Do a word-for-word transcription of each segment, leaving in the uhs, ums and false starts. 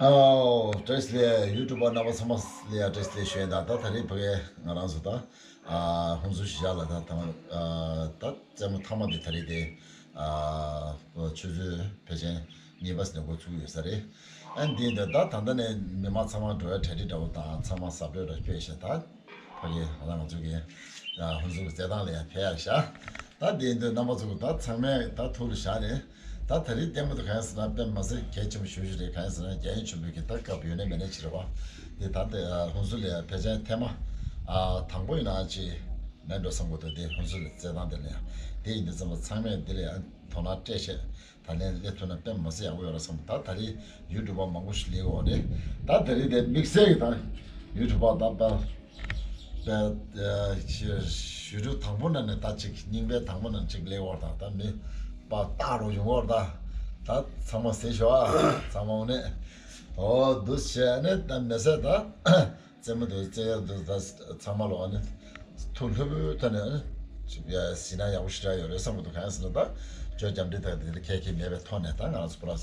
ཨོ། བཀྲ་ཤིས་བདེ་ལེགས། ཡུ་ཊུབ་པ་རྣམ་པ་ཚང་མ་ལ་ཡང་བཀྲ་ཤིས་བདེ་ལེགས་ཞུ་ཡིན། ད་ད་ད་རེས་ཕ་གིར་ང་རང་ཚོ་ད་ཨ་ཧུན་སུར་གཞིས་ཆགས་ལ་ད་ད་ཨ་ད་རྩེད་མོ་མཐའ་མ་དེ་ད་རེས་དེ་ཨ་ཆུ་ཚོད་ཕལ་ཆེར་གཉིས་པ་ཙམ་ནས་འགོ་ཚུགས་ཡོད་ས་རེད། ཨ་འདི་འདི་ད་ད་ལྟ་ནས་མི་མང་ཚང་མ་འགྲོ་བའི་གྲ་སྒྲིག་འདྲ་བོ་དང་ཚང་མ་གཟབ་སྤྲོས་འདྲ་སྤྲས་བྱས། ད་ཕ་གི་ང་ཚོ་གི་ཧུན་སུར་གྱི་རྩེད་ཐང་ལ་ཡང་ཕེབས་ཡག་བྱ། ད་དེ་ཡིན་དུས་རྣམ་པ་ཚོ་ད་ཚང་མས་ད་ཐུགས་ལ་བཞག་ནས། ད་ད་རེས་ལྟད་མོ་དེ་གང་ཡིན་ཟེར་ན་དཔེ་མི་སྲིད་གལ་ཆེན་པོ་ཞེ་པོ་ཅིག་རེད། གང་ཡིན་ཟེར་ན་རྒྱལ་ཡུམ་ཆེན་པོའི་གི་ད་སྐབས་ཡོད་ནའི་མེད་ནའི་ཅིག་རེད་བ། དེ་ད་ལྟ་ཧུན་སུར་ལ་ཡང་ཕལ་ཆེར་ཐེངས་མ་ཨ་དང་པོ་ཡིན་ན་ཅིག་མེད་འགྲོ་བསམ་གྱི་འདུག་དེ་ཧུན་སུར་ལ་རྩེད་ཐང་དེ་ལ་ཡང་། དེ་ཡིན་དུས་ཙམ་པ་ཚང་མས་འདི་ལ་ཡང་དོ་སྣང་སྤྲད་བྱས། ད་ལན་སླེབས་ཐུབ་ན་དཔེ་མི་སྲིད་ཡག་པོ་ཡོད་རེད་བསམ། ད་ད་རེས་ཡུ་ཊུབ་པ་མང་པོ་ཞིག་སླེབས་ཡོད་རེད། ད་ད་རེས་དེ་དམིགས་བསལ་གྱི་ད་ཡུ་ཊུབ་པ་ད་དཔེ་དཔེ་ཞུ་ཞུ་ཕྲུག་དང་པོ་ནང་ནས་ད་ཅིག་རྙིང་པའི་དང་པོ་ནང་ཅིག་སླེབས་ཡོད་རེད། ད་ད་མི་དཔེ་སྟག་རུ་ཡོང་གི་རེད། ད་ད་ཚང་མ་གཟིགས་ཤོག་ཨ། ཚང་མ་འོ་ནས་འོ་འདུག་བྱས་ནས་ད་མི་ཚད་ད། རྩེད་མོ་དེ་རྩེ་ཡག་དེ་ད་ཚང་མ་ལོག་ཨ་ནི་ཐུགས་ལྷོད་པོའི་ཐོག་ནས་ཨ་ནི་གཟིགས་ན་ཡག་པོ་ཞེ་དྲག་ཡོད་རེད་བསམ་གྱི་འདུག་གང་ཡིན་ཟེར་ན་ད་ཇོ་རྒྱམ་འདི་དག་དེ་ཁྱད་ཁྱད་མེད་པའི་ཐོག་ནས། ད་ང་རང་ཚོ་ཕོ་བྲང་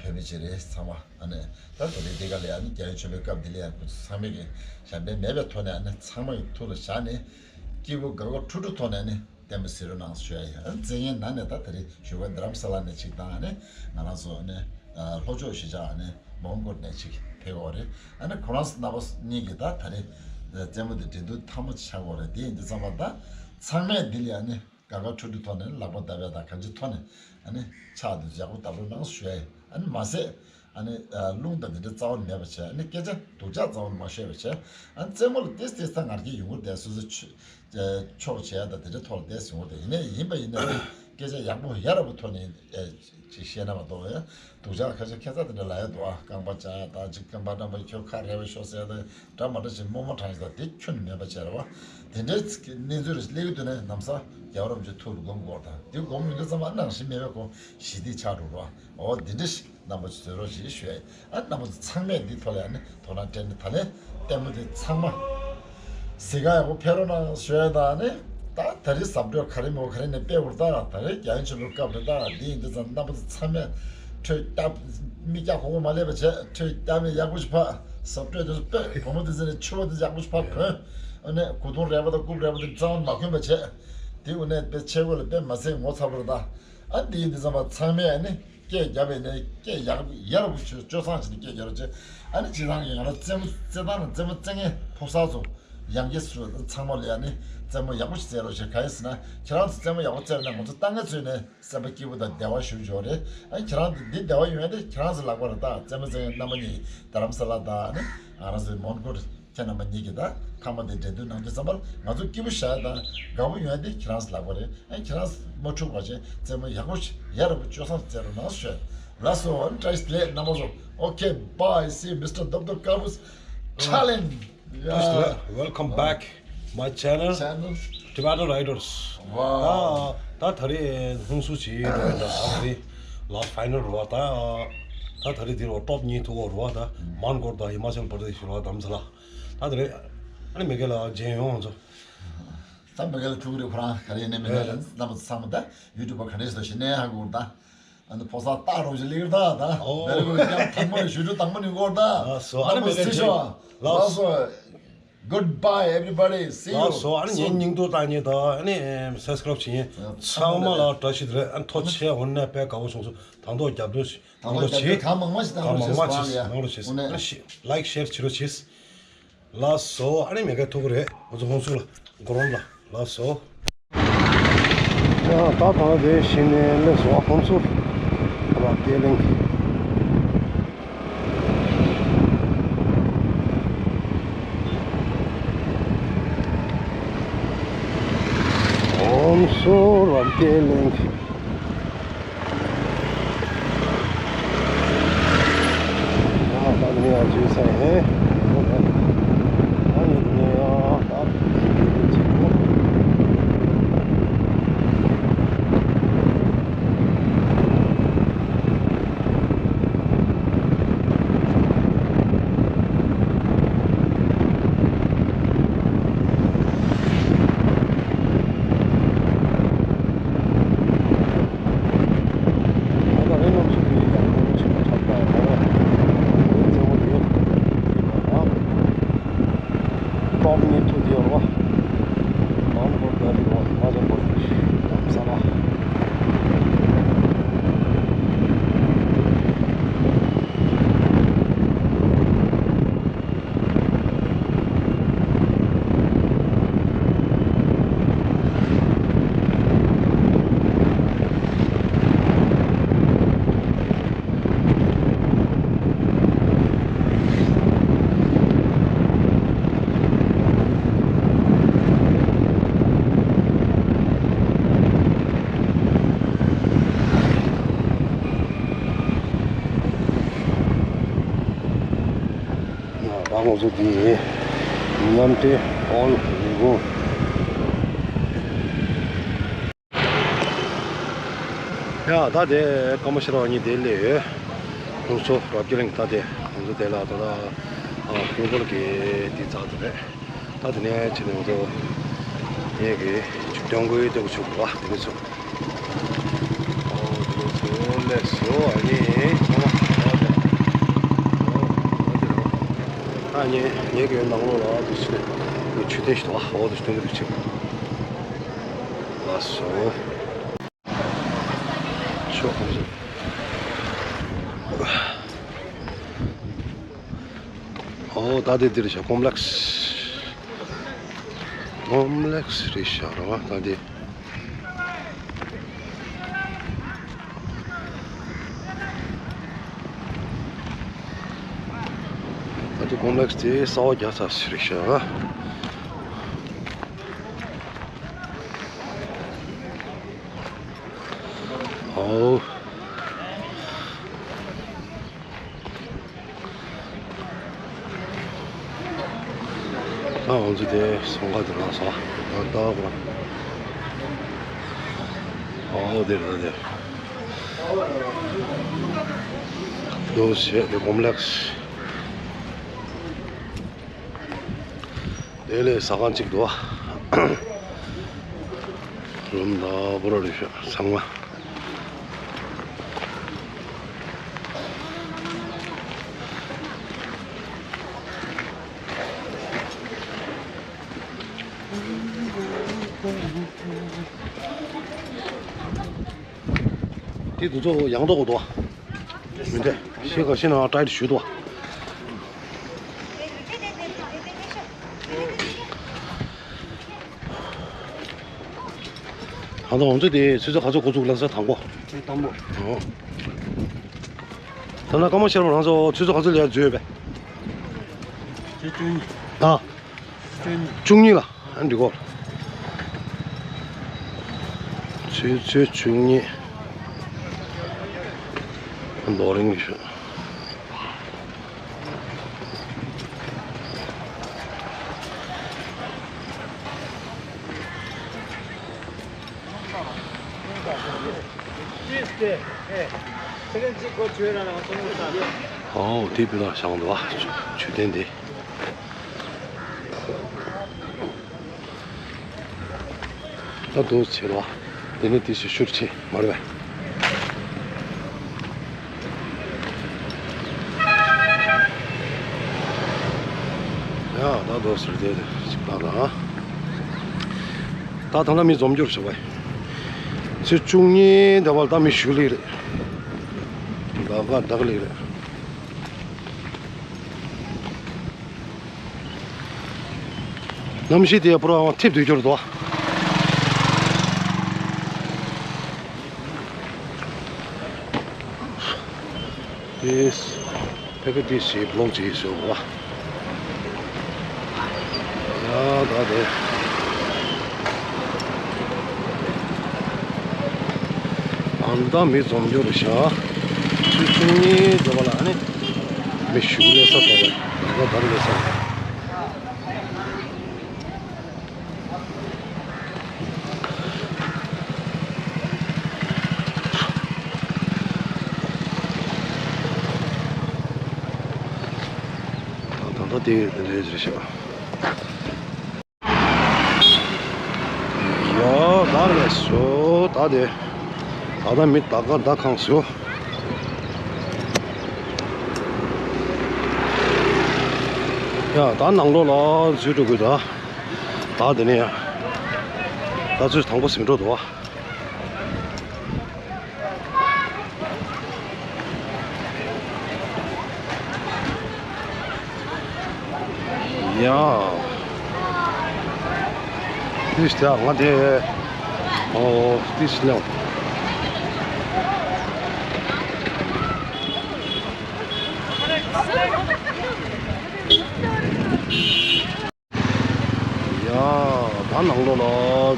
བོད་མི་ཅིག་རེད། ཚང་མ་ཨ་ནི་ད་དེ་རིང་འདི་ག་ལ་ཨ་ནི་རྒྱལ་ཡུམ་ཆེན་པོའི་སྐབས་འདི་ལ་ཡང་ཁོ་ཚོ་ཚང་མས་ཀྱི་ཞབས་འདྲེན་མེད་པའི་ཐོག་ནས་ཨ་ནི་ཚང་མ་གི་ཐུགས་ལ་བཞག་ནས་སྐྱིད་པོ་དགའ་དགའ་ཁྲོ་ཁྲོ་ཐོག་ནས་ཨ་ནི། ལྟད་མོ་གཟིགས་རོགས་གནང་ཞུ་ཡ་ཡིན། ཨ་ནི་རྩེད་མཁན་ནང་ནས་ད་ད་རེས་བཞུགས་སྒར་རྡ་རམ་ས་ལ་ནས་གཅིག་དང་ཨ་ནི་ང་རང་ཚོ་ཨ་ནི་ལྷོ་ཕྱོགས་གཞིས་ཆགས་ཨ་ནི་མོན་གྷོ་ནས་གཅིག་ཕེབས་ཡོད་རེད། ཨ་ནི་ཁོ་རང་ཚོ་རྣམ་པ་གཉིས་ཀྱིས་ད་ད་རེས་རྩེད་མོ་འདི་འགྲན་བསྡུར་མཐའ་མ་ཆགས་ཡོད་རེད། དེ་ཡིན་དུས་ཙམ་པ་ད་ཚང་མས་འདི་ལ་ཨ་ནི་དགའ་དགའ་ཁྲོ་ཁྲོ་ཐོག་ནས་ལག་པ་བརྡབ་ཡ་དང་གང་ཅིའི་ཐོག་ནས་ཨ་ནི་ཕྱག་འདི་ཡག་པོ་བརྡབ་རོགས་གནང་ཞུ་ཡ་ཡིན། ཨ་ནི་མ་ཟད། ཨ་ནི་ཨ་རླུང་དང་དེ་འདྲ་རྩ་བ་ནས་མེད་པ་བྱས། ཨ་ནི་སྐད་ཆ་སྡུག་ཅག་རྩ་བ་ནས་མ་བཤད་པ་བྱས། ཨ་ནི་རྩེད་མོ་ལ་ཏིས་ཏིས་ད་ང་རྒྱལ་ཡོང་གི་རེད། སོ་སོ་ཆོ་ཨ་ཆོག་བྱས་ཡ་དང་དེ་འདྲའི་ཐོག་ལ་ཏིས་ཡོང་གི་རེད། ཡིན་ནའི་ཡིན་པ་ཡིན་ན་སྐད་ཆ་ཡག་པོ་ཡ་རབས་པོ་ཐོག་ནས་ཨ་ཅིག་བཤད་ན་མ་གཏོགས། ཨ་སྡུག་ཅག་ཁ་ཤས་ཁྱད་མཚར་དེ་འདྲ་ལབ་ཡ་འདུག་ཨ་རྐང་པ་བཅག་ཡ་དང་ཅིག་རྐང་པ་འགྲམ་པ་ཁྱོད་ཁ་རལ་པ་ཤོར་ཟེར་ཡ་དང་འདྲ་མ་འདྲ་ཞིག་རྨོ་མོ་དྲངས་ཡ་དང་དེ་ཁྱོན་ནས་མེད་པ་བྱས་རེད་བ། དེ་འདྲའི་གནས་ཚུལ་རེ་སླེབས་ཀྱི་འདུག་ན་ནམ་སང་རྒྱལ་བ་རིན་པོ་ཆེ་ཐུགས་ལ་སྒོམ་དགོས་དང་། དེ་སྒོམ་ཡོང་དུས་ཙམ་པ་ནང་བཞིན་མེད་པའི་སྒོ་ཞི་བདེ་ཆགས་འགྲོ་རོགས། འོ་འདི་འདྲ་ཞིག་རྣམ་པ་ཚོས་བཟོས་རོགས་ཞེས་ཞུ་ཡ་ཡིན། ཨ་རྣམ་པ་ཚོ་ཚང་མས་འདི་ཐོག་ལ་ཨ་ནི་དོ་སྣང་སྤྲད་ནས་ད་ལན་ལྟད་མོ་དེ་ཚང་མ་གཟིགས་ག་ཡག་པོ་ཕེབས་རོགས་གནང་ཞུ་ཡ་ཡིན། ད་ཨ་ནི་ད་ད་རེས་གཟབ་སྤྲོས་ག་རེ་མོ་ག་རེ་ནས་སྤེལ་བར་ད་ད་རེས་རྒྱལ་ཡུམ་ཆེན་པོའི་སྐབས་རེད། ད་འདི་ཡིན་དུས་ཙམ་རྣམ་པ་ཚོ་ཚང་མས་ཁྲོད་སྐྱ་མིག་སྐྱ་ཁོག་ཁོག་མ་སླེབས་པ་བྱས། ཁྲོད་སྐྱ་མིག་ཡག་པོ་ཞིག་ཕབ། གཟབ་སྤྲོས་དེ་ཚོ་སྤེལ། བུ་མོ་དེ་ཚོ་ནས་ཕྱུ་པ་དེ་ཡག་པོ་ཞིག་ཕབ་གོན། ཨ་ནི་གོས་ཐུང་རལ་པ་དང་རྐུབ་རལ་པ་དེ་རྩ་བ་ནས་མ་གོན་པ་བྱས། དེ་འུ་ནས་དཔེ་ཆས་གོས་ལ་དཔེ་མ་ཟད་ངོ་ཚ་པོ་རེད་ད། ཨ་འདི་ཡིན་དུས་ཙམ་པ་ཚང་མས་ཨ་ནི་སྐད་རྒྱབ་པའི་ནས་སྐད་ཡག་ཡར་བུ་ཆུ་སྤྱོད་བཟང་བྱས་ནས་སྐད་རྒྱབ་རོགས་བྱེད། ཨ་ནི་སྤྱིར་བཏང་གི་ང་རང་རྩེད་མོ་རྩེད་ཐང་ལ་རྩེད་མོ་རྩེད་མཁན་ཕོ་གསར་ཚོ་ཡང་སྐྱེས་ཚོ་ཚང་མ་ལ་ཨ་ནི་རྩེད་མོ་ཡག་པོ་ཞིག་རྩེད་རོགས་བྱེད། གང་ཡིན་ཟེར་ན་ཁྱེད་རང་ཚོ་རྩེད་མོ་ཡག་པོ་རྩེད་པ་ན་ང་ཚོ་ལྟ་མཁན་ཚོའི་ནས་སེམས་པ་སྐྱིད་པོ་དང་བདེ་བ་ཞིག་འབྱོར་རེད། ཨ་ཁྱེད་རང་ཚོ་འདི་བདེ་བ་ཡོང་ཡ་དེ་ཁྱེད་རང་ཚོ་ལག་པ་རེད། ད་རྩེད་མོ་རྩེད་མཁན་རྣམ་པ་གཉིས་རྡ་རམ་ས་ལ་དང་ཨ་ནི་ང་རང་ཚོའི་མོན་གྷོ་རེད། ཁྱེད་རྣམ་པ་གཉིས་ཀྱིས་ད་ཐ་མ་དེ་འགྲན་བསྡུར་གནང་དུས་ཙམ་པར་ང་ཚོ་སྐྱིད་པོ་བཞག་ཡ་དང་དགའ་པོ་ཡོང་ཡ་དེ་ཁྱེད་རང་ཚོ་ལག་པ་རེད། ཨ་ཁྱེད་རང་ཚོ་མ་འཁྲུག་པ་བྱས་རྩེད་མོ་ཡག་པོ་ཞིག་ཡ་རབས་པོ་སྤྱོད་བཟང་རྩེད་རོགས་གནང་ཞུ། ལགས་སོ། ཨ་ནི་བཀྲ་ཤིས་བདེ་ལེགས་རྣམ་པ་ཚོ། Okay, bye, see you, Mister Doctor Kabus Challenge. Yeah. Welcome back my channel, Channel. Tibetan Riders. Wow. ད་ད་ད་རེས་ཧུན་སུར་བྱེད་ཡོད་རེད། ད་ད་རེས་last final རེད་བ། ད་ད་ད་རེས་འདིར་བ་top གཉིས་ཐུག་ཡོད་རེད་བ། ད་མོན་གྷོ་དང་ཧི་མ་ཅལ་པར་དེ་ཤི་རེད་བ། རྡ་རམ་ས་ལ། ད་ད་རེས་ཨ་ནི་མེ་གྷལ་ལ་མཇལ་ཡོང་ང་ཚོ། ད་མེ་གྷལ་ལ་ཐུག་རེད། ཁོ་རང་ག་རེ་ཡིན་ནའི་མེད་ནའི་རྣམ་པ་ཚོ་ཚང་མ་ད་ཡུ་ཊུབ་པ་ག་འདྲས་སོ་ཞིག་ནས་ཧ་གོ་ད། ཨ་ནི་ཕོ་གསར་སྟག་རོགས་ཞིག་སླེབས་ད་ད། ཨོ། very good. ཡང་དང་པོ་ནས་ཞུ་རྒྱུ་དང་པོ་ནས་འགོར་ད། ལགས་སོ། ཨ་ནི་མེ་གྷལ་ལ་ཐུག་ཤོག་ལགས་སོ། Goodbye, everybody. See you. ལགས་སོ། ཨ་ནི་ངའི་སྙིང་སྟོབས་བཏང་མཁན་དང་ཨ་ནི་སབ་སི་ཀ་རབ་བྱེད་མཁན་ཚང་མ་ལ་བཀྲ་ཤིས་བདེ་ལེགས། ཨ་ནི་ཐུགས་རྗེ་ཆེ། འོ་ན་དཔེ་དགའ་པོ་བྱུང་སོང་། དང་ཐོག་རྒྱབ་སྐྱོར་ཞིག་གནང་རོགས་བྱེད། གང་མང་མང་ཞིག་གནང་རོགས་བྱེད། གང་མང་མང་ཞིག་གནང་རོགས་བྱེད། ཨ་ནི་ལའིཀ་ཤེར་བྱེད་རོགས་བྱེད། ལགས་སོ། ཨ་ནི་མེ་གྷལ་ཐུག་གི་རེད། ང་ཚོ་ཧུན་སུར་ལ་འགྲོ་རོགས་ལ། ལགས་སོ། ཡ་ད་ད་དེ་བཞིན་ནས་སླེབས་སོང་། ཧུན་སུར་རབ་རྒྱས་གླིང་། ཧུན་སུར་རབ་རྒྱས་གླིང་། ད་ལྟ་རི་རྣམ་གཞུང་དེ་ཡི་ཡང་ནོར་བུ་ཆེན་པོ་ཁྲབ་སྟངས་དང་། ང་ཚོ་འདི་མཉམ་འབྲེལ་ཨོལ་ལི་གོ། ཡ་ད་དེ་ཀ་མ་ཤ་ར་བ་གཉིས་དེ་སླེབས་ཡོད། ཁོང་ཚོ་རབ་རྒྱས་གླིང་ད་དེ་ང་ཚོ་དེ་ལ་ད་ལྟ་ཨ་ཁོང་ཚོ་གི་འདི་ཚར་དུ་རེད། ད་དེ་ནས་ཕྱིན་ནས་ང་ཚོ་ངེད་ཀྱི་སྟོན་གོས་སྟོན་གོས་ཆུ་བ་དེ་ནས་ཚུར། ཨོ་དེ་ནས་ཚུར་སླེབས་སོ། ཨ་ནི་ཚང་མ་ཨོ་དེ་ཨོ་དེ་རེད་བ། ཨ་ནི་ངེད་ཀྱི་ནང་ལོགས་ལ་དེ་ཕྱིན་ནས་ཆུ་ལྡན་ཞིག་འདུག་བ། ཨོ་དེ་སྟོན་གོས་དེ་ཕྱིན། ལགས་སོ། ཤོག་ཨོ་ད་དེ་འདིར་ཤ་ཀོམ་ལེགས། ཀོམ་ལེགས་རེད་ཤག་ར་བ་ད་དེ། ད་དེ་ཀོམ་ལེགས་དེ་གསར་པ་རྒྱག་ཚར་ཞིག་རེད་ཤག་ར་བ། ཨོ། ད་ང་ཚོ་དེ་སོང་ག་དེ་ལ་སོང་། ད་ལྟ་བ་ཁོ་རང་། ཨོ་དེ་རེད་དེ། འདུག་བྱས་དེ་ཀོམ་ལེགས། དེ་ལས་ཟ་ཁང་གཅིག་འདུག་བ། རུམ་དང་པོ་ར་རེད་ཤག་ཚང་མ། དེ་དུ་ཚོ་ཡང་ཏོག་གོ་དོ། མི་འདྲ་ཤེས་ག་ཤེས་ན་ཏྲའི་ཞུ་དོ། ཨ་ད་ང་ཚོ་དེ་ཆུ་ཚོད་ག་ཚོད་འགོ་ཚུགས་ལ་ས་དང་པོ། དང་པོ། ཨོ། ད་ན་སྐར་མ་ཤར་བ་རང་ཚོ་ཆུ་ཚོད་ག་ཚོད་ལ་ཡར་འཛུལ་ཡོད་པས། ཆུ་ཚོད་བཅུ་གཉིས། ཨ། བཅུ་གཉིས། བཅུ་གཉིས་ལ་ཨ་འགྲིག་གོ། ཆུ་ཚོད་བཅུ་གཉིས། རྡོ་རིང་གི་ཤོད། ཨོ་དེ་བི་ལ་བཞག་འདུག་བ། མཆོད་རྟེན་དེ། ད་དུང་ཆེ་རོ། དེ་ནས་དེ་ཞུ་ཤུར་ཆེ་མ་རེད་པས། ཡ་ད་དུང་ཟེར་དེ་ཞིག་ད་ད། ད་ད་ལྟ་མི་འཛོམས་རྒྱུར་བྱུང་བས། ཚེས་བཅུ་གཉིས་འདི་བར་ད་མི་ཞུ་ལི་རེད། ད་ག་ད་ག་ལི་རེད། གནམ་གཤིས་དེ་པུ་ར་ཐིབས་སྡོད་རྒྱུ་རེད་དོ། དེས་ཕ་གི་དེ་ཞེས་བློག་ཅིག་བཟོས་པ། ཡ་ད་དེ། ཨ་མདའ་མི་འཛོམས་རྒྱུ་རེད་ཤག་ཚེས་བཅུ་གཉིས་འདི་བ་ལ་ཨ་ནི། མི་ཞུགས་ལས་ས་དོ་བས་ད་ག་ད་རེ་ལས་ས། ད་ད་ལྟ་དེ་རེད་རེད་ཤག་ཡ་ད་ལས་སོ་ད་དེ། ད་ལྟ་མི་ད་ག་ད་གང་སོ། ཡ་ད་ནང་ལོགས་ལ་འཛུལ་འགྲོ་དགོས་ད། ད་དེ་ནས་ཡ། ད་ཚོད་དང་པོ་ཟིན་འགྲོ་འདུག་བ། ཡ། ཏིས་ཏ་ང་དེ། ཨོ་ཏིས་ལེའོ། ཡ། ད་ནང་ལོགས་ལ་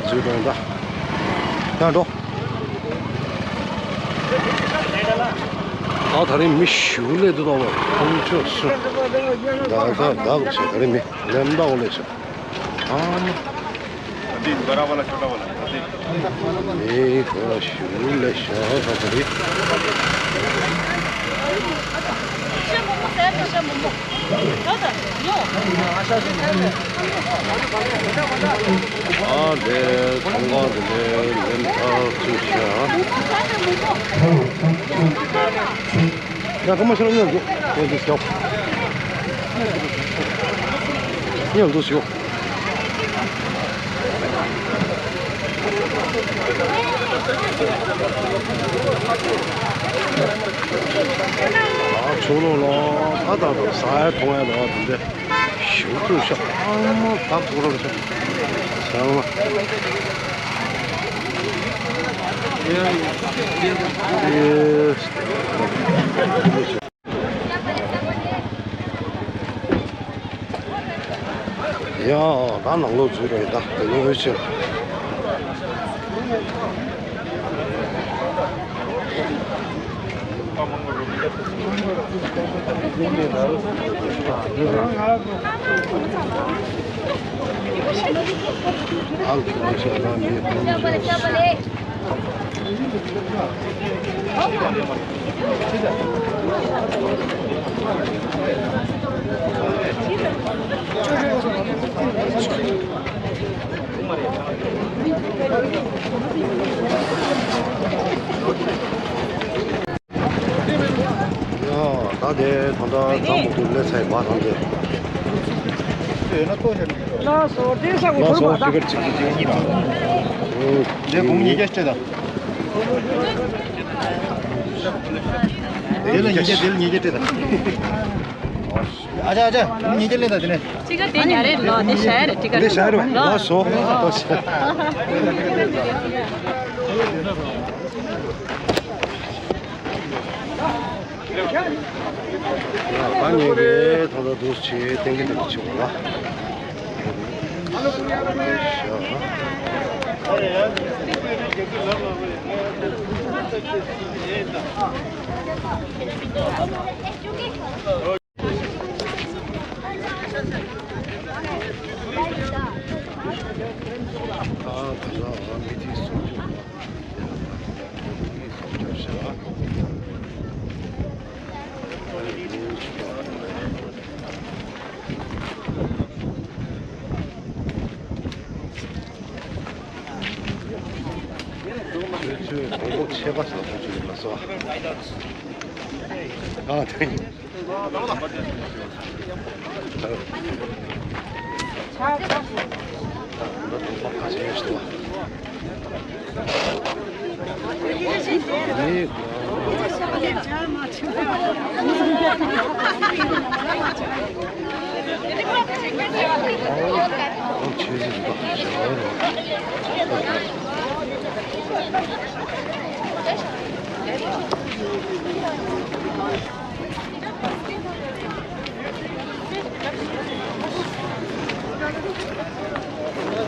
འཛུལ་དགོས་ད། ཡ་འགྲོ། ད་ད་རིང་མི་ཞུ་ལས་འདུག་ད་བ་ཁོང་ཆོས་སུ། ད་ད་ད་གོ་ཤ་ད་རིང་མི་ལེན་ད་འོ་ལས་ཤ། ཨ་ནི། अभी बड़ा वाला छोटा वाला अभी। ཨེ་ཁོ་ཞུ་ལས་ཤ་ད་ད་རིང་། ཨ་ལས་ཁོང་ག་དེ་ལས་ལེན་ད་ཚུལ་ཤ། ཡ་ཀ་མ་ཤར་ཉལ་འདུག་ཉལ་འདུག་ཤོག་ཉལ་འདུག་ཤོག་ཨ་ཆུ་ལོག་ལ་ད་ད་ད་ཟ་ཡ་འཐུང་ཡ་ལ་དེ་འདྲ་ཞུ་ཐུབ་ཤག་ཨ་མ་ད་གོ་ར་ཤག་ཨ་མ། ཡ་ཡ་ཡ། ཡ། ད་ནང་ལོགས་འཛུལ་རེད་ད། དེ་ནས་འོད་ཆེ། ཨང་ཁུ་མ་ཤ་ད་མི་ཕམ། ཡ། ད་དེ་ད་ལྟ་ཚང་མ་འདུག་ལས་ཚད་པ་དང་དེ། ལགས་སོ། དེ་ས་གོ་ལགས་སོ། ཁོར་མ་ད། ཅིག་གཅིག་གཅིག་གཉིས་དང་། དེ་གུང་ཉིས་བརྒྱ་སྤྲད་དང་། དེ་ལ་ཉིས་བརྒྱ། དེ་ལ་ཉིས་བརྒྱ་སྤྲད་དང་། ཨ་ཅག་ཨ་ཅག་གུང་ཉིས་བརྒྱ་ལེན་དང་དེ་ནས། ཅི་ག་དེ་ཉ་རེད་ལོ། དེ་ཤ་ཡ་རེད། ཅི་ག་དེ་ཤ་ཡ་རེད། ལགས་སོ། ལགས་སོ། ད་ངས་ཀྱི་ཐོག་ལ་འདུག་ཆེ་ཏན་གི་འདུག་ཆེ་བ། ཨ་ད་ལ་མི་དེ་སུ་ཁྱོད་ལ་མི་སུ་ཁྱོད་ཤ། ཁྱོད་ཚོས་དང་པོ་ཆད་པ་ཟེར་ཁོ་ཚོས་ལ་སོ། ཨ་དེ།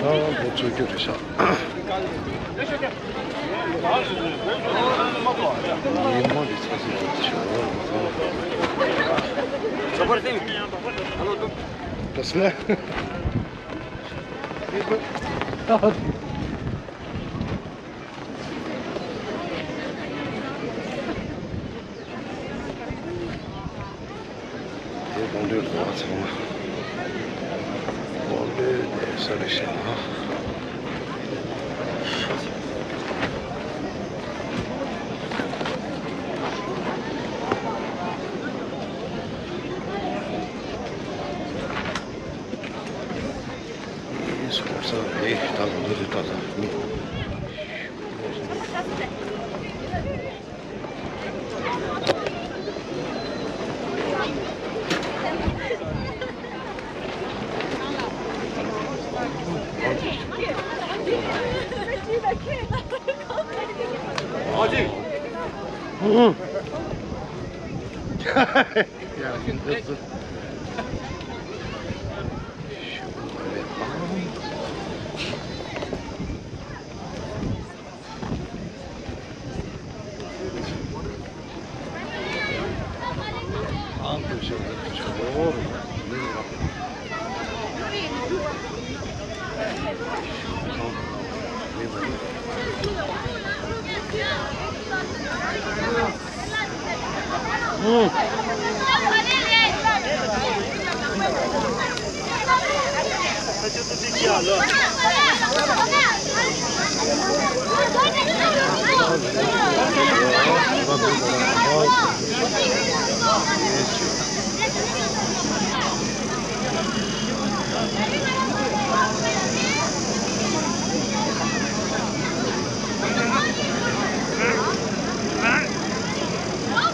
ཨ་ཁོ་ཚོས་རྒྱུ་རེད་ཤག་ཉི་མ་འདི་ཚ་ཚ་འདུག་ཤག་ད་སླེབས། དེ་དགོང་དྲོའི་ལོ་ཚང་མ་དགོང་དྲོའི་གནས་ས་རེད་ཤག་ཨེ་སུ་ས་རེད། ད་དགོང་དྲོ་དེ་ད་ད་མི།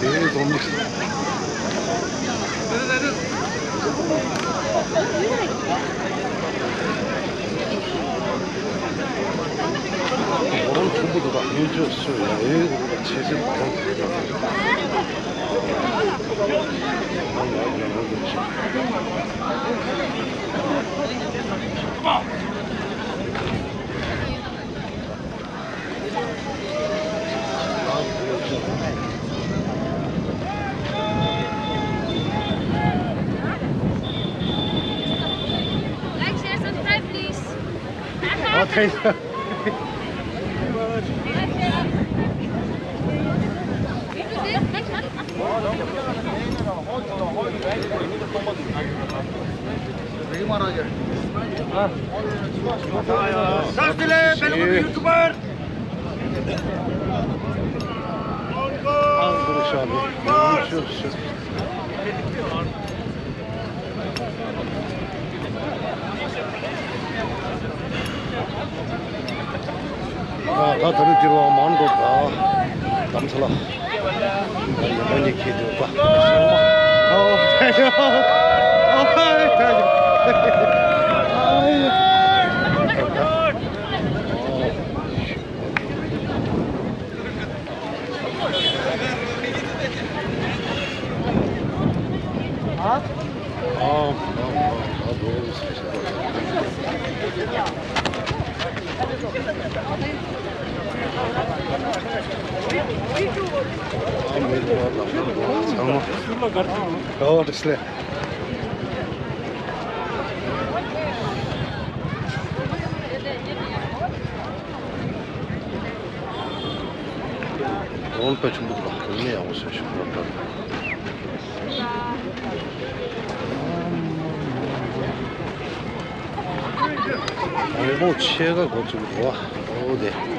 དེ་རིང་འཛོམས་ནི། མོ་རང་ཆུང་པོ་འདུག་ག་ཡོན་ཆོས་སུ་ཡ་ཡོད་ཆེ་ཆེ་མ་རང་འདུག་ག་ང་ལ་ཡང་རང་འདུག་ཆེ། Like, share, subscribe, please. Oh, thank you. Sir, sile, Belguti YouTuber. ད་ད་རེས་འདིར་བ་མང་དགོས་པ་དམ་ཚ་ལ་ཡོད་པ་ནི་ཁྱེད་འདུག་པ། ཨོ། ཨོ། དེ་སླེ། འོན་པ་ཆུང་པོ་དང་གོང་ནས་ཡག་པོ་བཟོས་ཤིག་རོགས་དང་། འོན་པོ་ཆེ་ག་འགོ་བཙུགས་འགྲོ་བ་འོ་དེ།